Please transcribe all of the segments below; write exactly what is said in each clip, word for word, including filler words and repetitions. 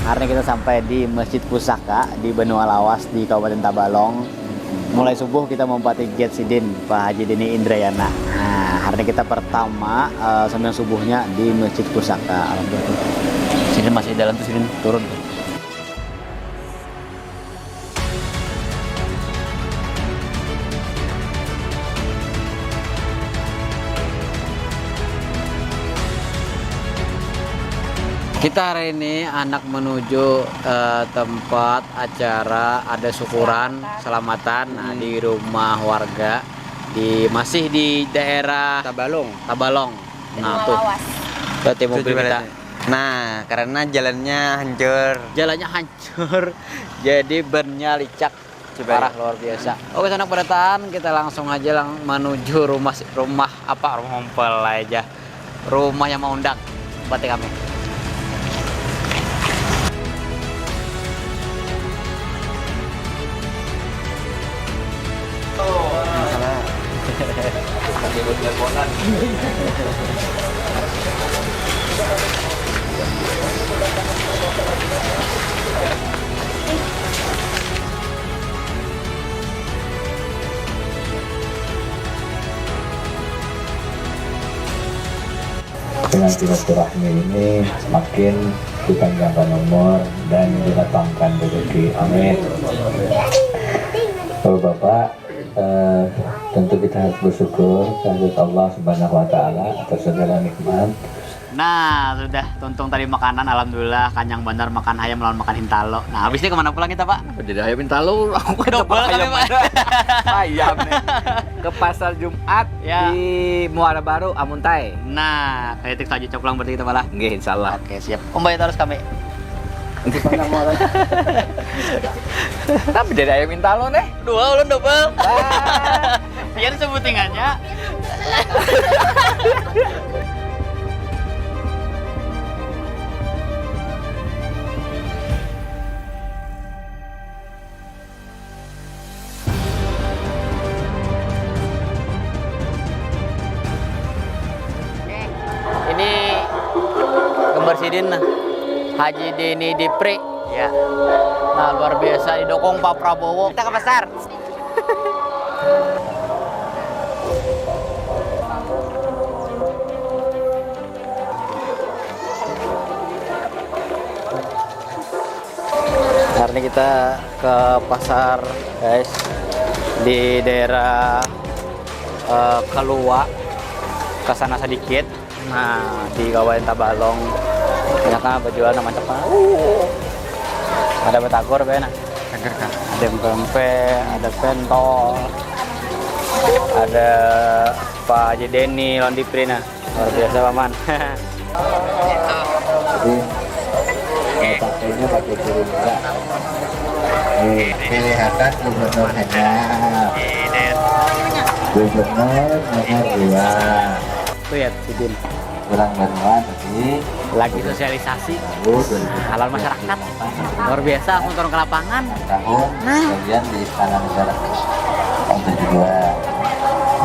Hari ini kita sampai di Masjid Pusaka di Banua Lawas di Kabupaten Tabalong. Mulai subuh kita mempati gate sidin, Pak Haji Deni Indrayana. Nah, hari ini kita pertama eh, sambil subuhnya di Masjid Pusaka. Alhamdulillah. Sidin masih jalan tuh, sidin turun tuh. Kita hari ini anak menuju eh, tempat acara ada syukuran selamatan, nah, di rumah warga di masih di daerah Tabalong. Tabalong. Nah, tuh. Lawas. Berarti mobil kita. Nah, karena jalannya hancur. Jalannya hancur. Jadi bannya licak. Parah, luar biasa. Oke, sanak barataan, kita langsung aja lang menuju rumah si- rumah apa, rumah mempelai aja. Rumah yang mau undang. Berarti kami. Dengan silaturahmi ini semakin dipanjangkan umur dan dilapangkan rezeki. Amin. Bapak-bapak, eh, tentu kita harus bersyukur kehadirat Allah Subhanahu wa Ta'ala atas segala nikmat. Nah, sudah tuntung tadi makanan, alhamdulillah kanyang banar makan hayam lawan makan hintalo. Nah, habis ini kemana pulang kita, Pak? Jadi hayam hintalo, aku kan double kami, Pak. Hayam nih. Ke Pasar Jumat ya. Di Muara Baru, Amuntai. Nah, kayak tik saja pulang berarti kita malah. Nggih, insya Allah. Oke, siap. Om Bayu terus kami. Tapi jadi ayam hintalo nih. Dua ulun double. Biar sebutingannya. Ini gambar sidin nah. Haji Deni Dipri. Ya. Nah, luar biasa didukung Pak Prabowo. Kita ke pasar. Hari ini kita ke pasar, guys, di daerah eh, Kalua, ke sana sedikit. Nah, di Kabupaten Tabalong banyaknya berjualan nang macam mana. Uh, ada batagor bae nah. Ada pempek, ada pentol, ada Pak Haji Deni lawan Dipri nah. Luar biasa, Paman. Jadi pakainya pakai piring juga. Nih, kelihatan gubernur hanya. Gubernur nomor dua. Tuh ya, Sidin. Kurang bantuan tadi. Lagi sosialisasi. Nah, lawan masyarakat. Luar biasa, langsung turun ke lapangan. Tahun nah. Bagian di istana negara. Yang kedua.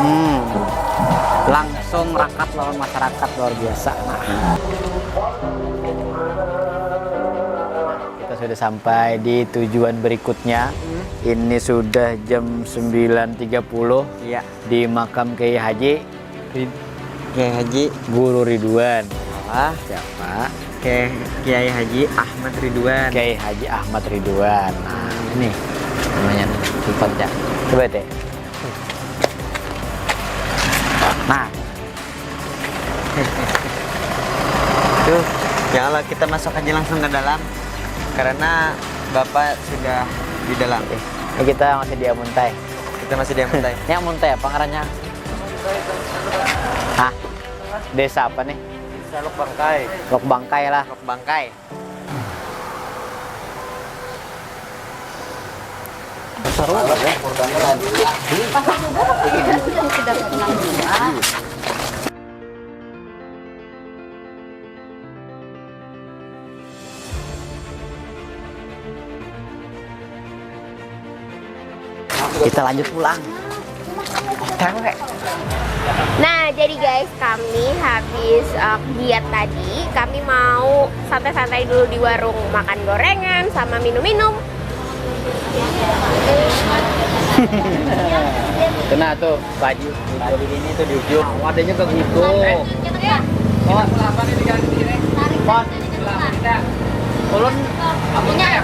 Hmm. Langsung rakat lawan masyarakat luar biasa. Nah. Kita sudah sampai di tujuan berikutnya. Hmm. Ini sudah jam sembilan tiga puluh. Iya. Di makam Kiai Haji. Rid Kiai Haji Guru Ridwan. Salah. Siapa? Kiai Kiai Haji Ahmad Ridwan. Kiai Haji Ahmad Ridwan. Nah, ini namanya nih, tempatnya. Coba teh. Nah, tuh, ya Allah, kita masuk aja langsung ke dalam karena Bapak sudah di dalam. Ini kita masih di Amuntai. Kita masih di Amuntai. Ini Amuntai apa ngarannya? Hah? Desa apa nih? Desa Lok Bangkai. Lok Bangkai lah. Lok Bangkai. Seru ya. Pas juga waktu itu sudah pernah juga. Kita lanjut pulang. Nah, jadi guys, kami habis uh, diet tadi, kami mau Santai-santai dulu di warung, makan gorengan sama minum-minum. Kena tuh, Pak Haji. Pak Haji ini tuh di ujung. Wadahnya ke gitu. Oh. Pas. Ulun. Amunnya ya,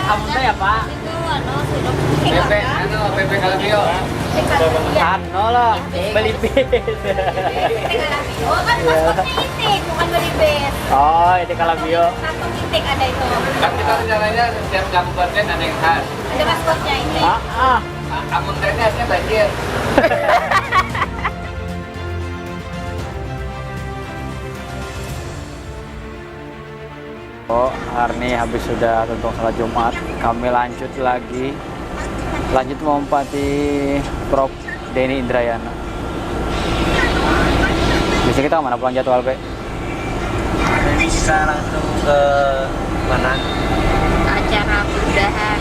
amunnya ya, Pak. P P, anu, P P Kalbio. Anu lah, beli bis. Oh, kan maskotnya itik, bukan beli bis. Oh, itu Kalbio. Satu itik ada itu. Kan kita rencananya setiap kabupaten ada yang khas. Ada maskotnya ini. Ah, ah. A-, amun enggak ini artinya banjir. Oh, hari ini habis sudah tuntung salat Jumat, kami lanjut lagi, lanjut mengumpati Prof Denny Indrayana. Bisa kita kemana pulang jadwal, Pe? Bisa langsung ke mana? Acara burdahan.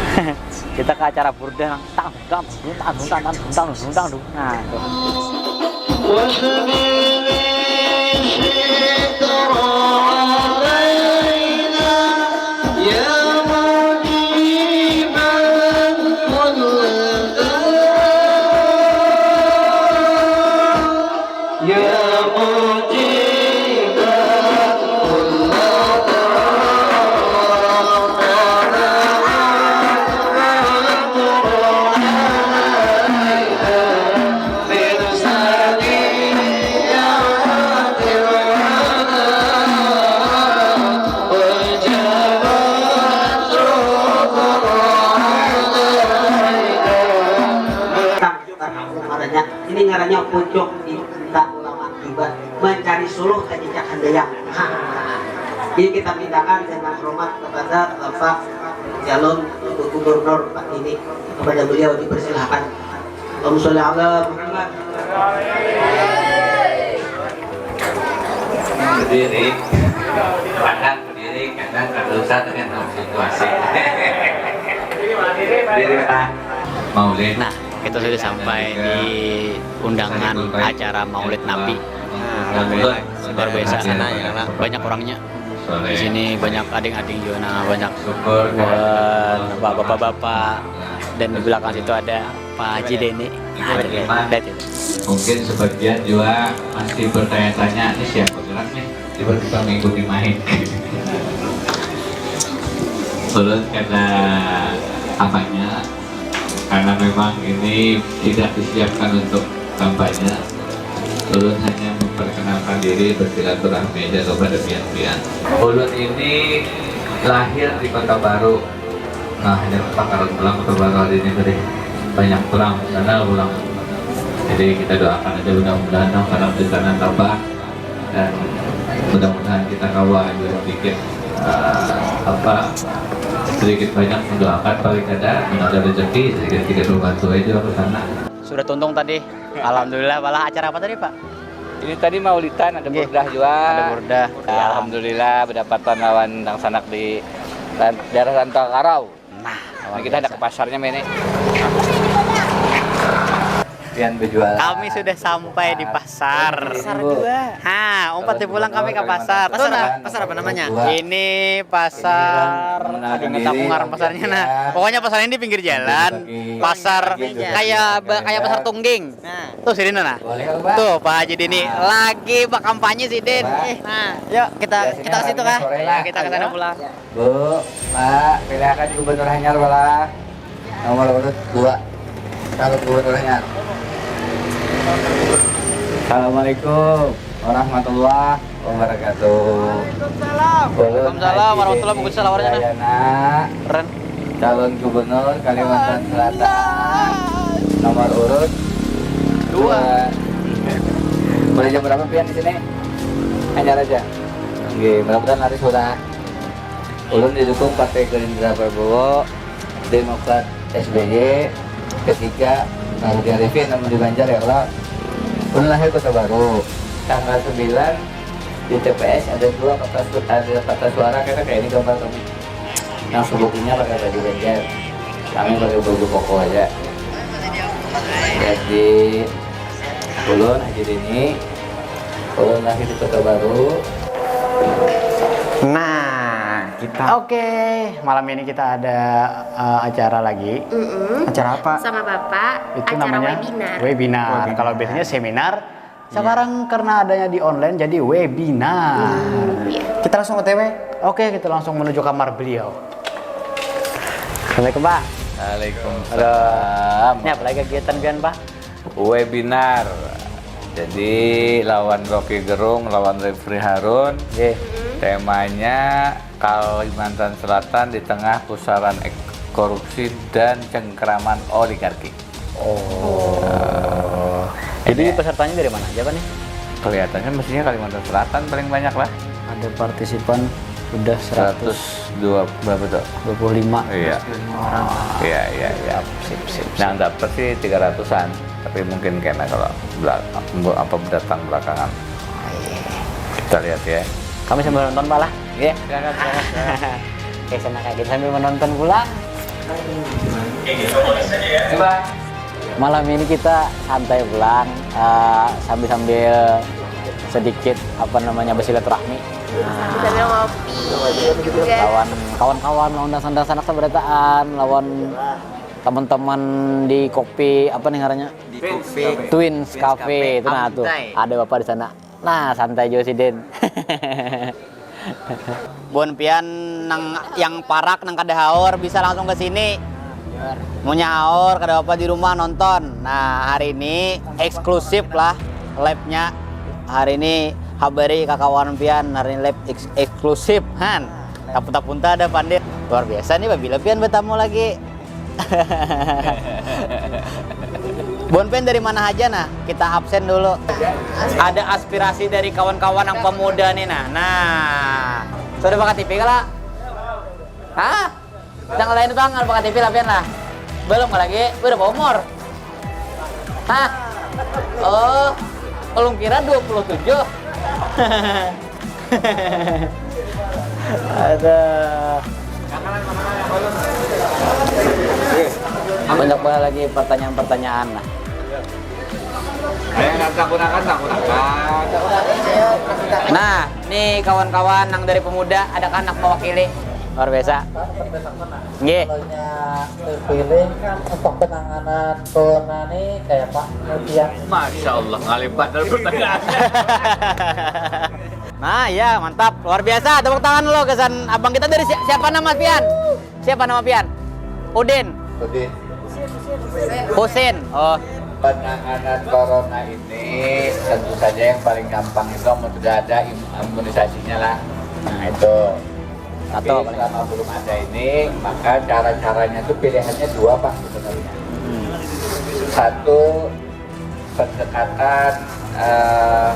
Kita ke acara burdah, nang tang, tang, tang, tang, tang, tang, tang, tang, tang, tang, tang. Nah, tuh. Ini ngarannya pucuk cinta ulama tiba mencari suluh ke jejak handayang. Jadi kita mintakan dengan hormat kepada Bapak calon Gubernur Pak ini, kepada beliau dipersilahkan. Allahumma sholli ala Muhammad. Berdiri, kadang berdiri, kadang kada usah, tergantung situasi. Berdiri, Pak. Maulid. Nah, kita sudah sampai di undangan acara Maulid Nabi. Nah, luar biasa. Banyak orangnya. Di sini banyak ading-ading juga, nah, banyak, eh, bapak-bapak dan di belakang situ ada Pak Haji Denny. Nah, itu dia. Lihat itu. Mungkin sebagian juga masih bertanya-tanya, "Ini siapa gerak nih?" Coba kita mengikuti main. Ulun kada apanya, karena memang ini tidak disiapkan untuk kampanye. Ulun hanya memperkenalkan diri, bersilaturahmi aja kepada pian-pian. Ulun ini lahir di Kota Baru. Nah, hanya pakaran pulang Kota Baru hari ini tadi. Banyak pulang, sana pulang. Jadi kita doakan aja mudah-mudahan nang sana di sana tambah. Dan mudah-mudahan kita kawa juga sedikit, eh, apa, sedikit banyak mendoakan paling kada, mun ada rezeki, sedikit-sedikit membantu aja ke sana. Sudah tuntung tadi. Alhamdulillah, balah acara apa tadi, Pak? Ini tadi maulidan, ada burdah juga. Ada burdah. Ya, alhamdulillah, berdapatan lawan dangsanak di ran-, daerah Rantau Karau. Nah, ini kita ada ke pasarnya, Mene. Pian berjualan. Kami sudah sampai di pasar. Pasar juga. Ha, umpat pulang kami ke pasar. Pasar apa? Pasar apa namanya? Ini pasar, aduh, nggak tahu ngaran pasarnya, nah. Pokoknya pasar ini di pinggir jalan. Pasar kayak ba-, kayak pasar Tungging. Nah. Tuh sini, nah. Tuh, Pak Haji Dini lagi bakampanye sih, Din. Nah, yuk kita, kita ke situ kah? Kita ke sana pulang. Bu, Pak, pilihakan gubernur hanyar, walah. Nomor urut dua. Calon gubernur hanyar. Assalamualaikum warahmatullahi wabarakatuh. Waalaikumsalam. Waalaikumsalam warahmatullahi wabarakatuh. Salah warnanya. Keren. Calon gubernur Kalimantan Selatan. Nomor urut dua. Mulai jam berapa pian di sini? Hanyar aja. Oke, mudah-mudahan laris murah. Ulun didukung Partai Gerindra Prabowo, Demokrat S B Y, ketiga Marudi Arifin, namun di Banjar ya Allah. Ulun lahir Kota Baru, tanggal sembilan di T P S ada dua kertas, ada kertas suara, kena kayak ini gambar kami. Yang sebuktinya pakai baju Banjar, kami pakai baju koko aja. Jadi ulun Haji Dini, Ulun lahir di Kota Baru. Nah, kita Oke, malam ini kita ada eh, acara lagi. Mm-mm. Acara apa? Sama Bapak, Itu acara namanya webinar. webinar. Kalau biasanya seminar, sekarang karena adanya di online jadi webinar. Iya. Kita langsung O T W. Oke, kita langsung menuju kamar beliau. Assalamualaikum Pak. Waalaikumsalam. Ini apa lagi kegiatan pian Pak? Webinar. Jadi lawan Rocky Gerung, lawan Refri Harun. Oke. Temanya Kalimantan Selatan di tengah pusaran ek- korupsi dan cengkraman oligarki. Oh. Jadi pesertanya dari mana aja Pak nih? Kelihatannya mestinya Kalimantan Selatan paling banyak lah. Ada partisipan udah seratus 102 berapa tuh? dua puluh lima Iya. orang. Iya, iya, iya. Sip, sip. Yang dapat sih tiga ratusan, tapi mungkin kena kalau bela- apa datang belakangan. Kita lihat ya. Kami sambil nonton Pak lah. Iya, silakan, silakan, silakan. Oke, senang kayak gitu sambil menonton pulang. Malam ini kita santai pulang eh, sambil-sambil sedikit apa namanya bersilaturahmi Sambil ngopi juga. Lawan kawan-kawan, lawan dasar-dasar anak sabarataan, lawan teman-teman di kopi apa nih ngarannya? Di kopi. Twins Cafe itu nah tuh Amtai. ada bapak di sana. Nah santai juga sidin. Buhan pian nang yang parak nang kada haur bisa langsung ke sini. Munya haur kada apa di rumah nonton. Nah hari ini eksklusif lah live-nya. Hari ini habari kakawanan pian hari ini live eks- eksklusif han. Tapun-tapun ada pandir luar biasa nih babila pian bertamu lagi. Bon Pen dari mana aja nah? Kita absen dulu. Ada aspirasi dari kawan-kawan yang pemuda nih nah. Nah, sudah pakai T V kala? Hah? Yang lain bang, ada pakai T V lah pian lah. Belum lagi, berapa umur? Hah? Oh, belum kira dua puluh tujuh. Ada. Banyak banget lagi pertanyaan-pertanyaan lah. Ayo, nggak tak gunakan, tak gunakan. Nah, nih kawan-kawan yang dari pemuda, ada anak mewakili luar biasa. Nggih. Misalnya terpilih kan untuk penanganan corona nih kayak Pak Mutia. Masya Allah, ngalih banar pertanyaan. Nah, ya mantap, luar biasa. Tepuk tangan lo kesan abang kita dari si- siapa nama pian? Siapa nama pian? Udin. Jadi Husin. Oh, Penanganan corona ini tentu saja yang paling gampang itu amun sudah ada im- imunisasinya lah. Nah itu. Satu Tapi paling selama belum ada ini, maka cara-caranya itu pilihannya dua pak sebenarnya. Satu pendekatan eh,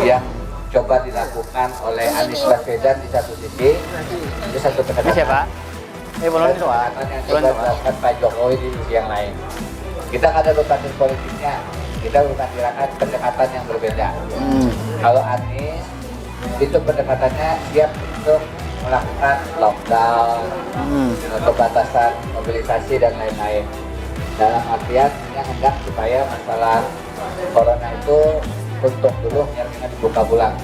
yang coba dilakukan oleh Anies Baswedan di satu sisi, itu satu ini pendekatan. Siapa? Eh, belum Dan itu, Pak. pendekatan yang Belum coba itu, Pak. dilakukan Pak Jokowi di sisi yang lain. Kita kada berpikir politiknya, kita berpikir pendekatan yang berbeda. Hmm. Kalau Anies itu pendekatannya siap untuk melakukan lockdown, Hmm. pembatasan mobilisasi dan lain-lain. Dalam artian yang hendak supaya masalah corona itu untuk dulu yang dibuka pulang.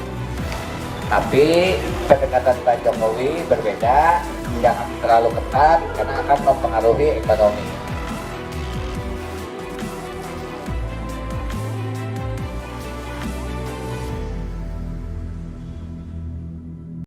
Tapi pendekatan Pak Jokowi berbeda, jangan terlalu ketat karena akan mempengaruhi ekonomi.